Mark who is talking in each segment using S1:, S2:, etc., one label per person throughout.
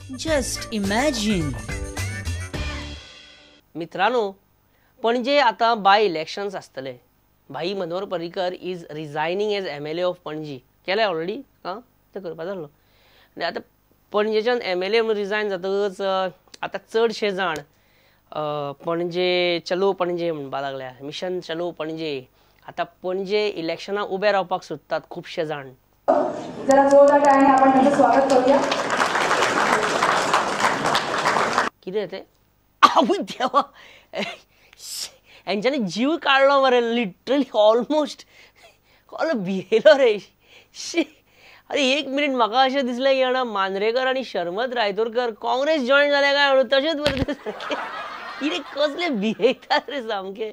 S1: Just imagine.
S2: मित्रांनो, पणजे आतां बाय elections आसतले. भाई Manohar Parrikar is resigning as MLA of Panaji. केलें ऑलरेडी आं, तें करपा जाल्लो. आनी आतां पणजेच्यान MLA म्हणून रिजायन जातकच आतां चडशे जाण पणजे चलो पणजे म्हणपाक लागल्या, मिशन चलो पणजे. आतां पणजे इलेक्शनाक उबे रावपाक सोदतात खुबशे जाण.
S3: जरा जोरदार टाळ्यांनी आपण त्यांचं स्वागत करूया.
S2: कितें तें आवय देवा, हेंच्यांनी जीव काडलो मरे, लिटरली ऑलमोस्ट कोलो भियेलो रे. शी, अरे एक मिनीट म्हाका अशें दिसलें की जाणा मांद्रेकर आनी शर्मद रायतुरकर काँग्रेस जॉयन जाले काय म्हणून. तशेंच मरे सारकें कितें कसले भियेतात रे सामके.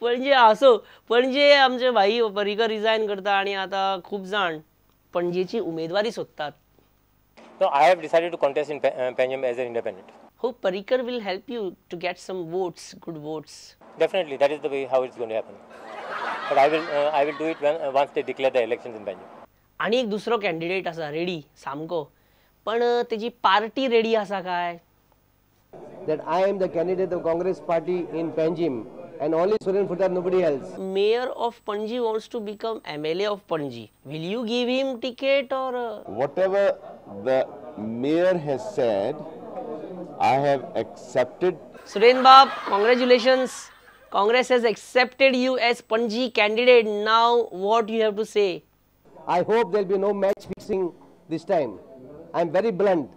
S2: पणजे आसो, पणजे आमचे भाई पर्रीकर रिजायन करता आनी आतां खूब जाण पणजेची उमेदवारी सोदतात.
S4: No, I have decided to contest in Panjim as an independent.
S2: Hope Parrikar will help you to get some votes, good votes.
S4: Definitely, that is the way how it's going to happen. But I will do it when, once they declare the elections in Panjim.
S2: आनी एक दुसरो candidate आसा ready सामको, पण तेजी party ready आसा काय?
S5: That I am the candidate of Congress party in Panjim and only Suren Furtado, nobody else.
S2: Mayor of Panaji wants to become MLA of Panaji. Will you give him ticket or?
S6: Whatever the mayor has said, I have accepted.
S2: Suren Bab, congratulations. Congress has accepted you as Panaji candidate. Now what you have to say?
S5: I hope there will be no match fixing this time. I am very blunt.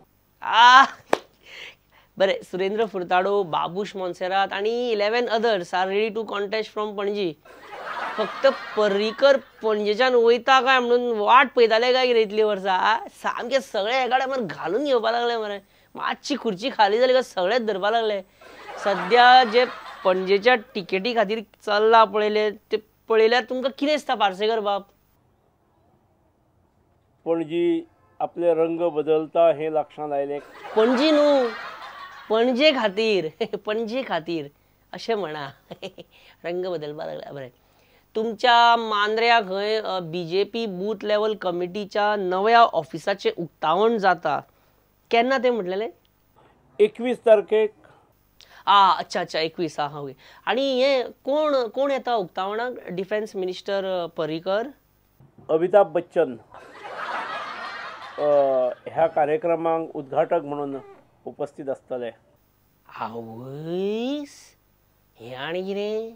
S2: बरें, सुरेंद्र फुर्ताडो, बाबूश मोन्सेरात आनी 11 others are ready to contest from Panaji. फक्त पर्रीकर पणजेच्यान वयता काय म्हणून वाट पळयताले काय कितें इतलीं वर्सां. सामके सगळे एका टायमार घालून घेवपाक लागले मरे. मातशी खुर्ची खाली जाली काय सगळेच धरपाक लागले. सद्या जे पणजेच्या टिकेटी खातीर चल्लां पळयलें ते पळयल्यार तुमकां कितें दिसता पार्सेकर बाब?
S7: पणजी आपले रंग बदलता हें लक्षांत आयलें.
S2: पणजी न्हू, पणजे खातीर, पणजे खातीर अशें म्हणा. रंग बदलपाक लागला. बरें, तुमच्या मांद्र्या खंय BJP booth level कमिटीच्या नव्या ऑफिसाचें उक्तावण जाता, केन्ना तें म्हटलेलें?
S7: 21 तारखेक.
S2: आ अच्छा अच्छा, 21. आं ओके. आनी हें कोण कोण येता उक्तावणाक? डिफेन्स मिनिस्टर पर्रीकर,
S7: अमिताभ बच्चन ह्या कार्यक्रमाक उद्घाटक म्हणून उपस्थित आसतले.
S2: आवयस, हें आनी कितें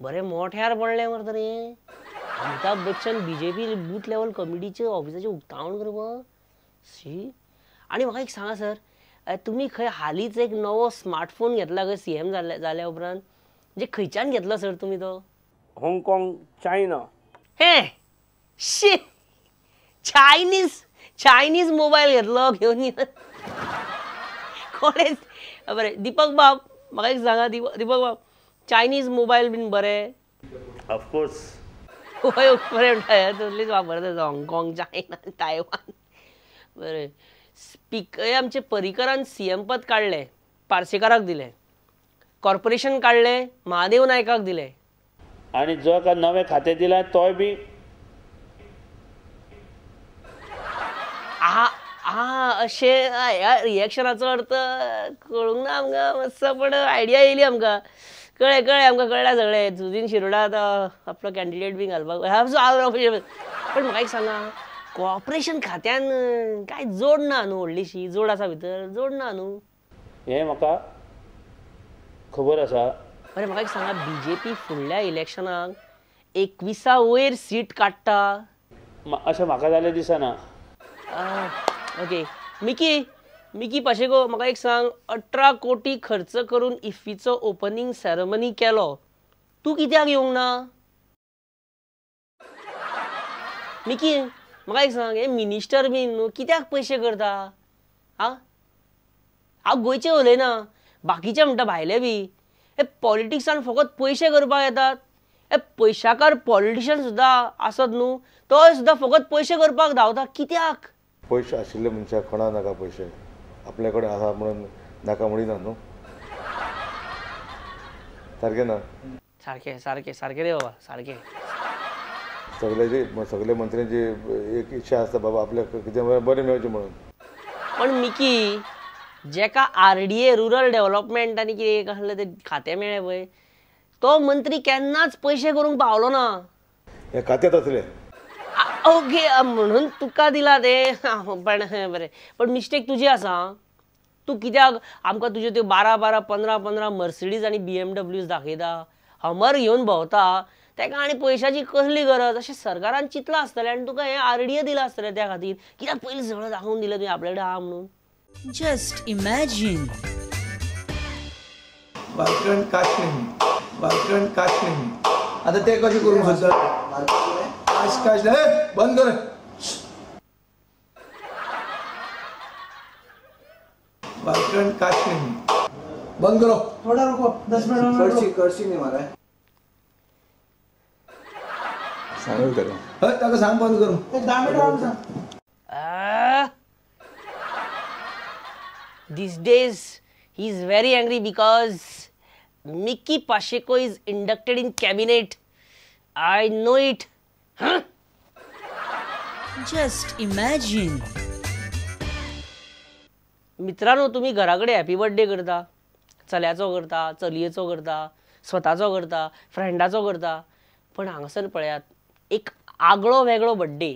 S2: बरें मोठ्यार पडलें मरे तर हें. Amitabh Bachchan BJP booth level कमिटीचें ऑफिसाचें उक्तावण करपाक. शी. आनी म्हाका एक सांगा सर, तुमी खंय हालींच एक नवो स्मार्टफोन घेतला खंय CM जाल्या उपरांत, म्हणजे खंयच्यान घेतलो सर तुमी तो?
S7: Hong Kong, China.
S2: हे शी, चायनीज मोबायल घेतलो घेवन कोणेच. बरें दीपक बाब, म्हाका एक सांगा दीपक बाब, चायनीज मोबायल बीन बरें?
S7: ऑफकोर्स.
S2: हय बरें म्हणटा, तसलीच वापरता हाँगकाँग, चायना, तायवान. बरें, स्पीकर आमचे पर्रीकरान CM पद काडलें, पार्सेकाराक दिलें, कॉर्पोरेशन काडलें, महादेव नायकाक दिलें,
S7: आनी जो का नवें खातें दिलां तोय बी
S2: आ आ अशें. ह्या रिएक्शनाचो अर्थ कळूंक ना आमकां मातसो, पण आयडिया येयली आमकां. कळ्ळें कळ्ळें आमकां, कळ्ळें सगळें. सुदिन शिरोडा आतां आपलो कॅन्डिडेट बी घालपाक. पण म्हाका एक सांगा, कॉर्पोरेशन खात्यान कांय जोड ना न्हू, व्हडलीशी जोड आसा भितर, जोड ना न्हू
S7: हें म्हाका खबर आसा.
S2: बरें म्हाका एक सांगा, BJP फुडल्या इलेक्शनाक 21 वयर सीट काडटा
S7: अशें म्हाका जालें दिसना.
S2: ओके मिकी, मिकी पाशेको, म्हाका एक सांग, 18 कोटी खर्च करून इफ्फीचो ओपनिंग सेरेमनी केलो, तूं कित्याक येवंक ना? मिकी म्हाका एक सांग, हे मिनिस्टर बीन न्हू कित्याक पयशे करता? आं, हांव गोंयचें उलयना, बाकीचे म्हणटा भायले बी. हे पॉलिटिक्सान फकत पयशे करपाक येतात. हे पयशाकार पॉलिटिशियन सुद्दां आसत न्हू, तोय सुद्दां फकत पयशे करपाक धांवता. कित्याक?
S8: पयशे आशिल्ले मनशाक कोणा नाका पयशे, आपल्या कडेन आसा म्हणून नाका म्हणिना न्हू, सारकें ना?
S2: सारकें सारकें सारकें रे बाबा, सारकें.
S8: सगळ्याची सगळे मंत्र्यांची एक इच्छा आसता बाबा आपल्याक कितें बरें मेळचें म्हणून.
S2: पण मिकी, जेका आरडीए रुरल डेव्हलपमेंट आनी कितें कसलें तें खातें मेळ्ळें पळय, तो मंत्री केन्नाच पयशे करूंक पावलो ना.
S8: हे खात्यात आसले
S2: ओके म्हणून तुका दिला ते, पण बरें, पण मिस्टेक तुजी आसा. तूं कित्याक आमकां तुज्यो त्यो 12 12 15 15 मर्सिडीज आनी BMWs दाखयता, हमर घेवन भोंवता, तेका आनी पयशाची कसली गरज अशें सरकारान चिंतलां आसतलें आनी तुका हें आरडीए दिलां आसतलें त्या खातीर. कित्याक पयलीं सगळें दाखोवन दिलें तुवें आपल्या कडेन आहा म्हणून.
S1: Just imagine.
S9: वालकण काशलिनी, वालकण काशलिनी. आतां ते कशें करूंक सोदता? काश काश बंद कर. वालकण काशलिनी बंद करो.
S10: थोड़ा रुको, 10 मिनट.
S9: करसी करसी नहीं मारा है.
S10: सांग करो.
S9: ताका सांग बंद करू.
S10: 10 मिनट राव सांग.
S2: These days he is very angry because Mickey Pacheco is inducted in cabinet. I know it. Huh?
S1: Just imagine.
S2: मित्रांनो, तुम्ही घराकडे हॅपी बर्थडे करता, चल्याचो करता, चलयेचो करता, स्वताचो करता, फ्रेंडाचो करता, पण हांगासर पळयात एक आगळो वेगळो बर्थडे.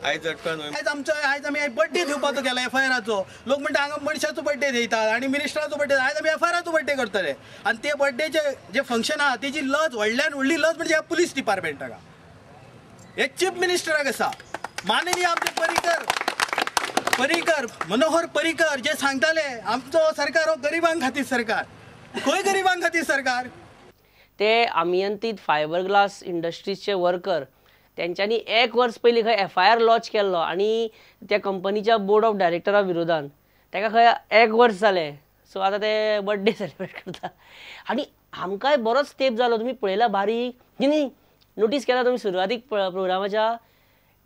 S9: आयज आमचो आयज आमी बड्डे दिवपाचो केला एफआयआराचो. लोक म्हणटा हांगा मनशाचो बड्डे दितात आनी मिनिस्टराचो बड्डे. आयज आमी एफआयआराचो बड्डे करतले आनी ते बड्डेचे जे फंक्शन आहा तेजी लज, व्हडल्यान व्हडली लज म्हणजे ह्या पुलीस डिपार्टमेंटाक, हे चीफ मिनिस्टराक आसा. माननीय आमचे पर्रीकर, पर्रीकर मनोहर पर्रीकर जे सांगताले आमचो सरकार हो गरिबां खातीर सरकार. खंय गरिबां खातीर सरकार?
S2: ते आमियंतीत फायबर ग्लास इंडस्ट्रीजचे वर्कर तेंच्यांनी एक वर्स पयलीं खंय एफआयआर लॉन्च केल्लो आनी त्या कंपनीच्या बोर्ड ऑफ डायरेक्टरा विरोधान. तेका खंय एक वर्स जालें. सो आतां ते बड्डे सेलिब्रेट करता आनी आमकांय बरोच तेंप जालो. तुमी पळयला बारीक न्ही, नोटीस केला तुमी सुरवातीक प्रोग्रामाच्या?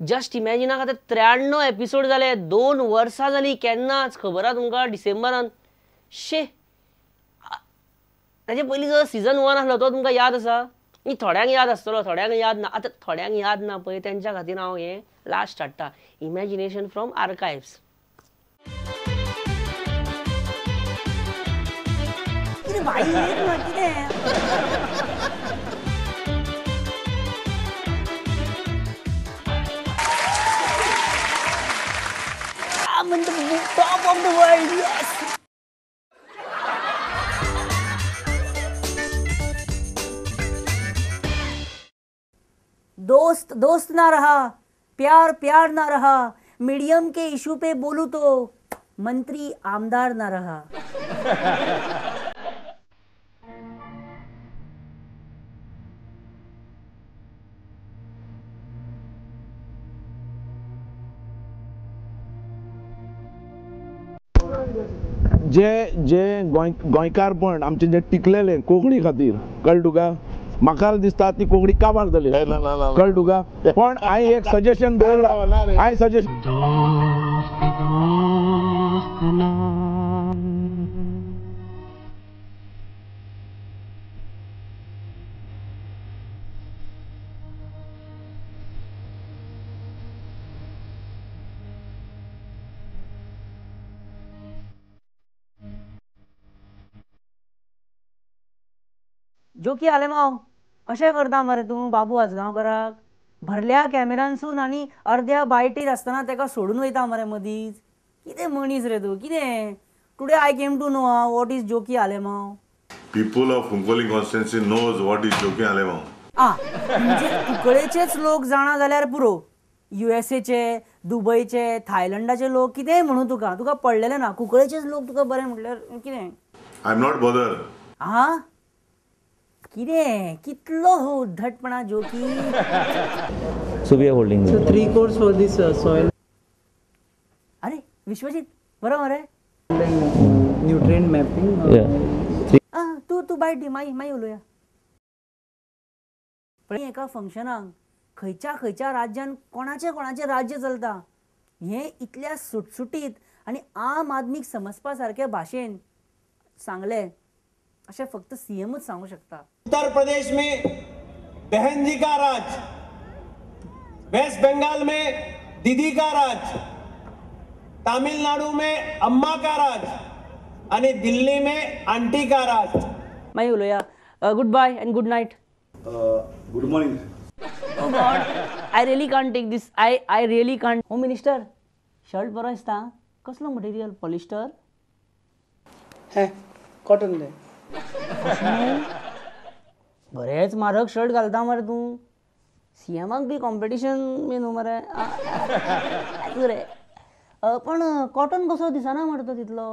S2: जस्ट इमॅजिनाक आतां 93 एपिसोड जाले, 2 वर्सां जालीं. केन्नाच खबर आहा तुमकां? डिसेंबरान. शे, ताजे पयलीं जो सिजन 1 आसलो तो तुमकां याद आसा? न्ही, थोड्यांक याद आसतलो, थोड्यांक याद ना. आतां थोड्यांक याद ना पळय, तेंच्या खातीर हांव हें लास्ट हाडटा, इमॅजिनेशन फ्रॉम आर्कायव्स.
S1: कितें बाई कितें I'm in the top of the world, yes! दोस्त दोस्त ना रहा, प्यार प्यार ना रहा, मीडियम के इशू पे बोलूं तो मंत्री आमदार ना रहा.
S11: जे जे गोंयकारपण आमचें जें टिकलेलें कोंकणी खातीर, कळ्ळें तुका? म्हाका दिसता ती कोंकणी काबार जाली, कळ्ळें तुका? पण हांवें एक सजेशन दवरलां, हांवें सजेशन
S1: जोकी आलेमाव अशें करता मरे तूं बाबू आजगांवकाराक? भरल्या कॅमेरांसून आनी अर्द्या बायटीर आसतना तेका सोडून वयता मरे मदींच. कितें मनीस रे तूं, कितें? Today I came to know what is Jockey Alemao.
S12: People of Cuncolim constituency knows what is Joaquim Alemao.
S1: आ म्हणजे कुंकळेचेच लोक जाणा जाल्यार पुरो, युएसएचे, दुबयचे, थायलंडाचे लोक कितेंय म्हणू तुका, तुका पडलेलें ना. कुंकळेचेच लोक तुका बरें म्हटल्यार कितें?
S12: I am not bother.
S1: आ कितें कितलो हो उद्धटपणा Jockey.
S13: So we are holding
S10: So 3 crores for this soil.
S1: अरे विश्वजीत बरो मरे?
S10: Nutrient mapping.
S1: तूं तूं बायट दी, मागीर मागीर उलोवया. पळय एका फंक्शनाक खंयच्या खंयच्या राज्यान कोणाचें कोणाचें राज्य चलता हें इतल्या सुटसुटीत आनी आम आदमीक समजपा सारके भाशेन सांगलें. अशें फक्त सीएमच सांगू शकता.
S14: उत्तर प्रदेश में बहन जी का राज, वेस्ट बंगाल में दीदी का राज, तमिलनाडु में अम्मा का राज आणि दिल्ली में आंटी का राज.
S1: मागीर उलोवया. Good bye and good night.
S15: Good morning.
S1: Oh God, I really can't take this. I really can't. Home minister, shirt बरो दिसता. कसलो मटेरियल? पॉलिस्टर?
S10: हे कॉटन रे.
S1: बरेच म्हारग शर्ट घालता मरे तूं. सीएमाक बी कॉम्पिटिशन बी न्हू मरे. रे पण कॉटन कसो दिसना मरे तो तितलो.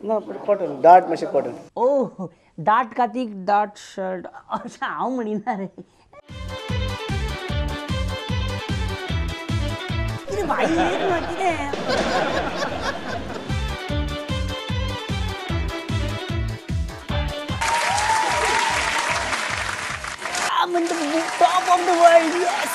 S10: ना पण कॉटन दाट मातशें कॉटन.
S1: ओ दाट कातीक दाट शर्ट अशें हांव म्हणिना रे. कितें बाई कितें I'm in the top of the world, yes!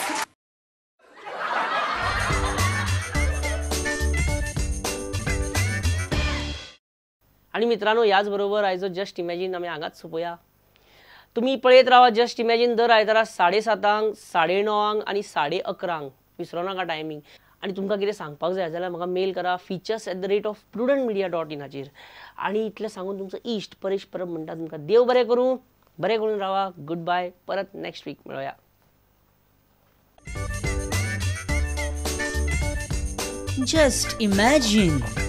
S2: आणि मित्रांनो याचबरोबर आयजो जस्ट इमॅजीन आमी हांगाच सोंपोया. तुमी पळयत रावा जस्ट इमॅजीन दर आयतारा 7:30, 9:30 आनी 11:30. विसरो नाका टायमींग. आनी तुमकां कितें सांगपाक जाय जाल्यार म्हाका मेल करा features@prudentmedia.in हाचेर. आनी इतलें सांगून तुमचो इश्ट परेश परब म्हणटा तुमकां देव बरें करूं, बरें करून रावा. गुड बाय. परत नेक्स्ट वीक मेळोया.
S16: Just imagine.